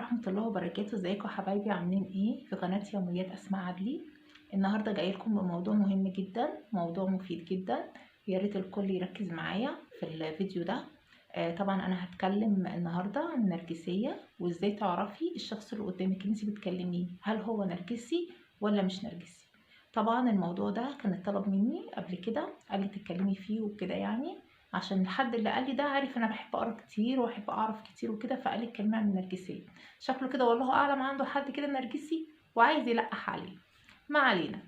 ورحمة الله وبركاته. ازيكم يا حبايبي؟ عاملين ايه؟ في قناة يوميات أسماء عدلي. النهاردة جاي لكم بموضوع مهم جدا، موضوع مفيد جدا، يا ريت الكل يركز معايا في الفيديو ده. طبعا انا هتكلم النهاردة عن النرجسية وازاي تعرفي الشخص اللي قدامك اللي انت بتكلميه هل هو نرجسي ولا مش نرجسي. طبعا الموضوع ده كان اتطلب مني قبل كده، قال لي تتكلمي فيه وكده، يعني عشان الحد اللي قال لي ده عارف انا بحب اقرا كتير واحب اعرف كتير وكده، فقال لي اتكلمي عن النرجسية. شكله كده والله اعلم عنده حد كده نرجسي وعايز يلقح عليه. ما علينا.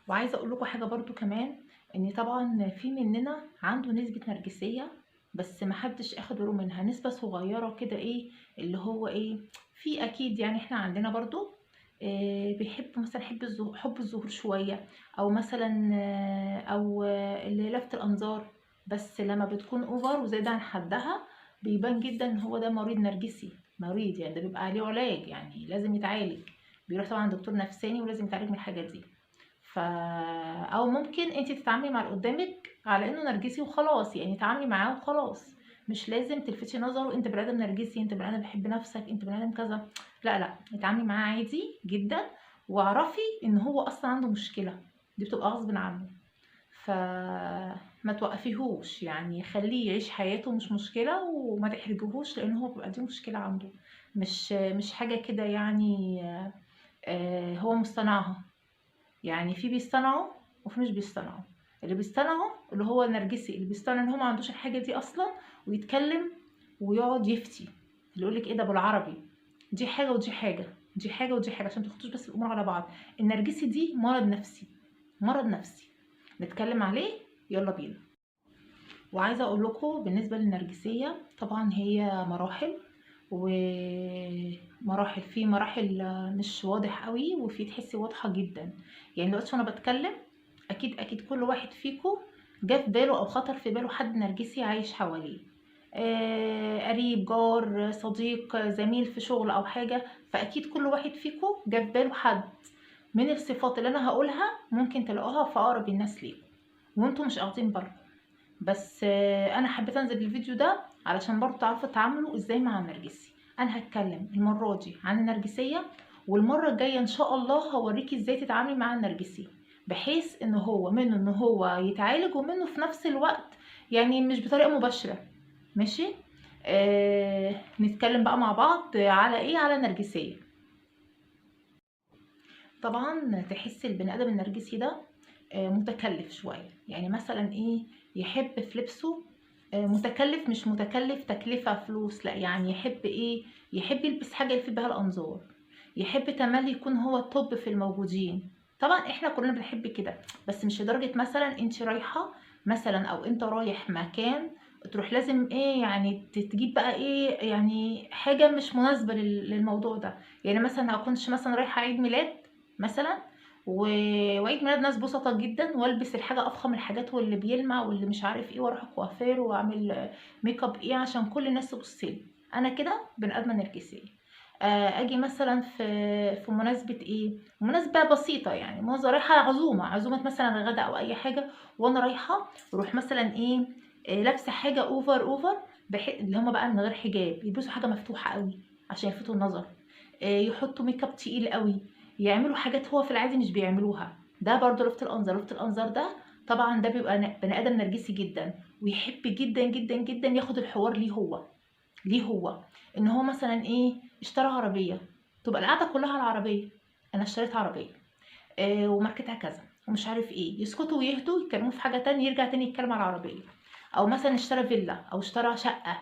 وعايزه اقول لكم حاجة برضو كمان، ان طبعا في مننا عنده نسبه نرجسية بس ما حدش اخد باله منها، نسبه صغيرة كده، ايه اللي هو ايه في اكيد يعني احنا عندنا برضو إيه بيحب مثلا حب الظهور شوية، او مثلا او اللي لفت الانظار، بس لما بتكون over وزايده عن حدها بيبان جدا ان هو ده مريض نرجسي، مريض يعني ده بيبقى عليه علاج، يعني لازم يتعالج، بيروح طبعا دكتور نفساني ولازم يتعالج من الحاجات دي. او ممكن انت تتعاملي مع اللي قدامك على انه نرجسي وخلاص، يعني تعاملي معاه وخلاص، مش لازم تلفتي نظره انت بني ادم نرجسي، انت بني ادم بتحب نفسك، انت بني ادم كذا، لا لا، اتعاملي معاه عادي جدا واعرفي ان هو اصلا عنده مشكلة، دي بتبقى غصب عنه، فما توقفيهوش، يعني خليه يعيش حياته مش مشكلة، وما تحرجيهوش لان هو بيبقى دي مشكلة عنده، مش حاجة كده يعني هو مصطنعها، يعني في بيصطنعوا وفي مش بيصطنعوا. اللي بيصطنعوا اللي هو النرجسي، اللي بيصطنع ان هو ما عندوش الحاجة دي اصلا ويتكلم ويقعد يفتي، اللي يقولك ايه ده بالعربي، دي حاجة ودي حاجة، دي حاجة ودي حاجة، عشان ما تاخدوش بس الامور على بعض. النرجسي دي مرض نفسي، مرض نفسي نتكلم عليه، يلا بينا. وعايزه اقول لكم بالنسبة للنرجسيه، طبعا هي مراحل ومراحل، في مراحل مش واضح قوي وفي تحسي واضحة جدا. يعني دلوقتي وانا بتكلم اكيد اكيد كل واحد فيكم جه في باله او خطر في باله حد نرجسي عايش حواليه، قريب، جار، صديق، زميل في شغل او حاجة، فاكيد كل واحد فيكم جه في باله حد من الصفات اللي انا هقولها ممكن تلاقوها في اقرب الناس ليكم وانتم مش واخدين بالكم. بس انا حبيت انزل الفيديو ده علشان برضو تعرفوا تتعاملوا ازاي مع النرجسي. انا هتكلم المرة دي عن النرجسية، والمرة الجاية ان شاء الله هوريكي ازاي تتعاملي مع النرجسي، بحيث ان هو منه ان هو يتعالج ومنه في نفس الوقت يعني مش بطريقة مباشرة. ماشي؟ نتكلم بقى مع بعض على ايه؟ على النرجسية. طبعا تحس البني ادم النرجسي ده متكلف شوية، يعني مثلا ايه، يحب في لبسه متكلف، مش متكلف تكلفة فلوس، لا يعني يحب ايه، يحب يلبس حاجة يلفت بها الانظار، يحب تملي يكون هو ال top في الموجودين. طبعا احنا كلنا بنحب كده، بس مش لدرجة مثلا انت رايحة مثلا او انت رايح مكان تروح لازم ايه يعني تجيب بقى ايه يعني حاجة مش مناسبة للموضوع ده. يعني مثلا ما اكونش مثلا رايحة عيد ميلاد مثلا وعيد ميلاد ناس بسطة جدا، والبس الحاجة افخم الحاجات واللي بيلمع واللي مش عارف ايه، واروح الكوافير واعمل make up ايه عشان كل الناس تبص لي، انا كده بني ادمه نرجسية. اجي مثلا في مناسبة ايه، مناسبة بسيطة، يعني مناسبة رايحة عزومة مثلا غدا او اي حاجة، وانا رايحة اروح مثلا ايه، لابسه حاجة over over، اللي هم بقى من غير حجاب، يلبسوا حاجة مفتوحة قوي عشان يلفتوا النظر، يحطوا make up تقيل قوي، يعملوا حاجات هو في العادي مش بيعملوها. ده برضو لفت الانظار. لفت الانظار ده طبعا ده بيبقى بني ادم نرجسي جدا، ويحب جدا جدا جدا ياخد الحوار ليه هو، ليه هو، ان هو مثلا ايه، اشترى عربية، تبقى القعدة كلها على العربية، انا اشتريت عربية وماركتها كذا ومش عارف ايه، يسكتوا ويهدوا يتكلموا في حاجة تانية، يرجع تاني يتكلم على العربية. او مثلا اشترى فيلا او اشترى شقه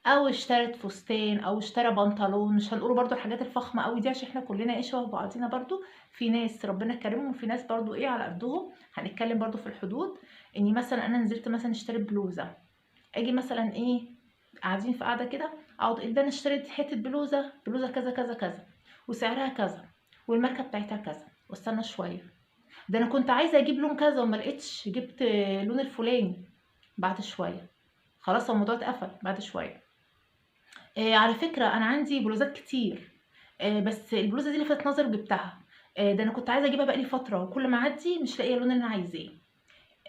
او اشترت فستان او اشترى بنطلون، مش هنقوله برضو الحاجات الفخمه قوي دي عشان احنا كلنا ايه شبه بعضينا، برضو في ناس ربنا كرمهم وفي ناس برضو ايه على قدهم، هنتكلم برضو في الحدود. اني مثلا انا نزلت مثلا اشتريت بلوزة، اجي مثلا ايه قاعدين في قاعدة كده اقعد ايه ده انا اشتريت حتة بلوزة، بلوزة كذا كذا كذا وسعرها كذا والماركه بتاعتها كذا، واستنى شوية، ده انا كنت عايزه اجيب لون كذا وما لقيتش، جبت لون الفلاني. بعد شوية خلاص الموضوع اتقفل. بعد شوية على فكرة انا عندي بلوزات كتير، بس البلوزة دي لفتت نظري وجبتها، ده انا كنت عايزه اجيبها بقالي فترة وكل ما اعدي مش لاقيه اللون اللي انا عايزاه.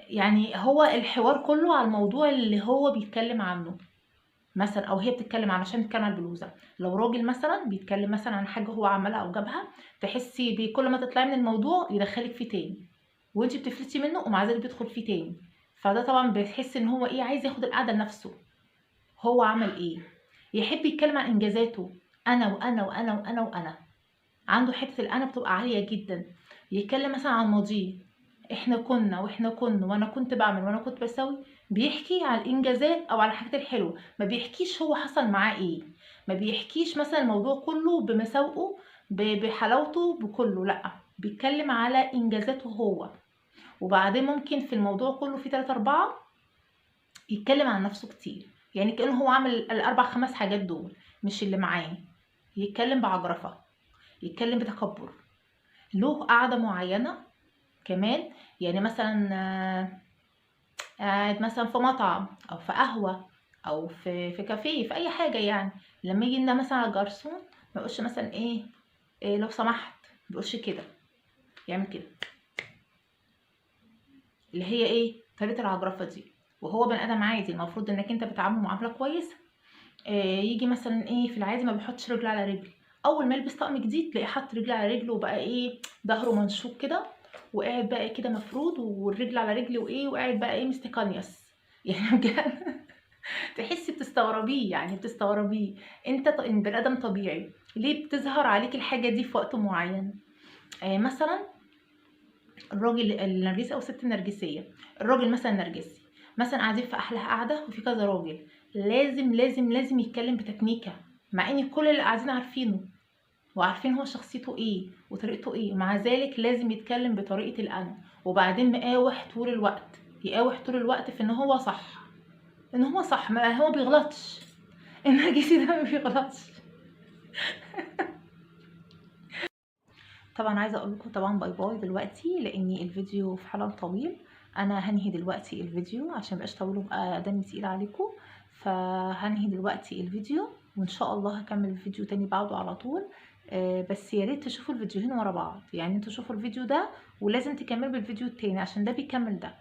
يعني هو الحوار كله على الموضوع اللي هو بيتكلم عنه. مثلا، او هي بتتكلم علشان تتكلم على البلوزة. لو راجل مثلا بيتكلم مثلا عن حاجة هو عملها او جابها، تحسي بكل ما تطلعي من الموضوع يدخلك فيه تاني، وانت بتفلتي منه ومع ذلك بيدخل فيه تاني. فده طبعا بتحس ان هو ايه، عايز ياخد القعدة لنفسه، هو عمل ايه. يحب يتكلم عن انجازاته، انا وانا وانا وانا وانا، عنده حتة الانا بتبقى عالية جدا. يتكلم مثلا عن ماضيه، احنا كنا واحنا كنا وانا كنت بعمل وانا كنت بسوي. بيحكي على الانجازات او على الحاجات الحلوة، ما بيحكيش هو حصل معاه ايه، ما بيحكيش مثلا الموضوع كله بمساوئه بحلاوته بكله، لا بيتكلم على انجازاته هو. وبعدين ممكن في الموضوع كله في 3 4 يتكلم عن نفسه كتير، يعني كأنه هو عمل الاربع 5 حاجات دول مش اللي معاه. يتكلم بعجرفه، يتكلم بتكبر، له قاعدة معينة كمان. يعني مثلا قاعد مثلا في مطعم او في قهوة او في كافيه، في اي حاجة، يعني لما يجي لنا مثلا على الجرسون ما يقولش مثلا ايه، إيه لو سمحت، ما بيقولش كده، يعمل كده، اللي هي ايه، طريقه العجرفه دي. وهو بني ادم عادي، المفروض انك انت بتعامله معاملة كويسة. إيه يجي مثلا ايه في العادي ما بيحطش رجل على رجل، اول ما يلبس طقم جديد تلاقيه حط رجل على رجله وبقى ايه ظهره منشوك كده، وقاعد بقى كده مفرود والرجل على رجل وايه، وقاعد بقى ايه مستقنيس يعني بجد تحسي بتستغربيه، يعني بتستغربيه انت بني ادم طبيعي ليه بتظهر عليك الحاجة دي في وقت معين. مثلا الراجل النرجسي او الست النرجسية، الراجل مثلا النرجسي مثلا قاعدين في احلى قعدة وفي كذا راجل، لازم لازم لازم يتكلم بتكنيكه، مع ان كل اللي قاعدين عارفينه وعارفين هو شخصيته ايه وطريقته ايه، مع ذلك لازم يتكلم بطريقة الانا. وبعدين مقاوح طول الوقت، يقاوح طول الوقت في ان هو صح، ان هو صح، ما هو بيغلطش، النرجسي ده ما بيغلطش. طبعا عايزه اقول لكم طبعا bye bye دلوقتي، لان الفيديو فعلا طويل. انا هنهي دلوقتي الفيديو عشان مبقاش طويل وبقى دمي تقيل عليكم، فهنهي دلوقتي الفيديو، وان شاء الله هكمل الفيديو تاني بعده على طول. بس يا ريت تشوفوا الفيديوهين ورا بعض، يعني انتوا شوفوا الفيديو ده ولازم تكملوا بالفيديو التاني عشان ده بيكمل ده.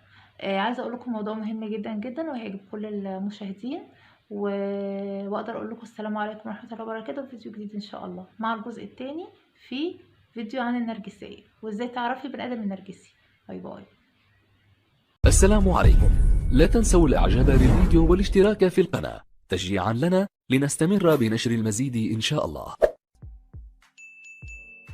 عايزه اقول لكم موضوع مهم جدا جدا وهيعجب كل المشاهدين، واقدر اقول لكم السلام عليكم ورحمة الله وبركاته في فيديو جديد ان شاء الله مع الجزء التاني في فيديو عن النرجسية وازاي تعرفي بني ادم النرجسي. bye bye. السلام عليكم. لا تنسوا الاعجاب بالفيديو والاشتراك في القناة تشجيعا لنا لنستمر بنشر المزيد ان شاء الله.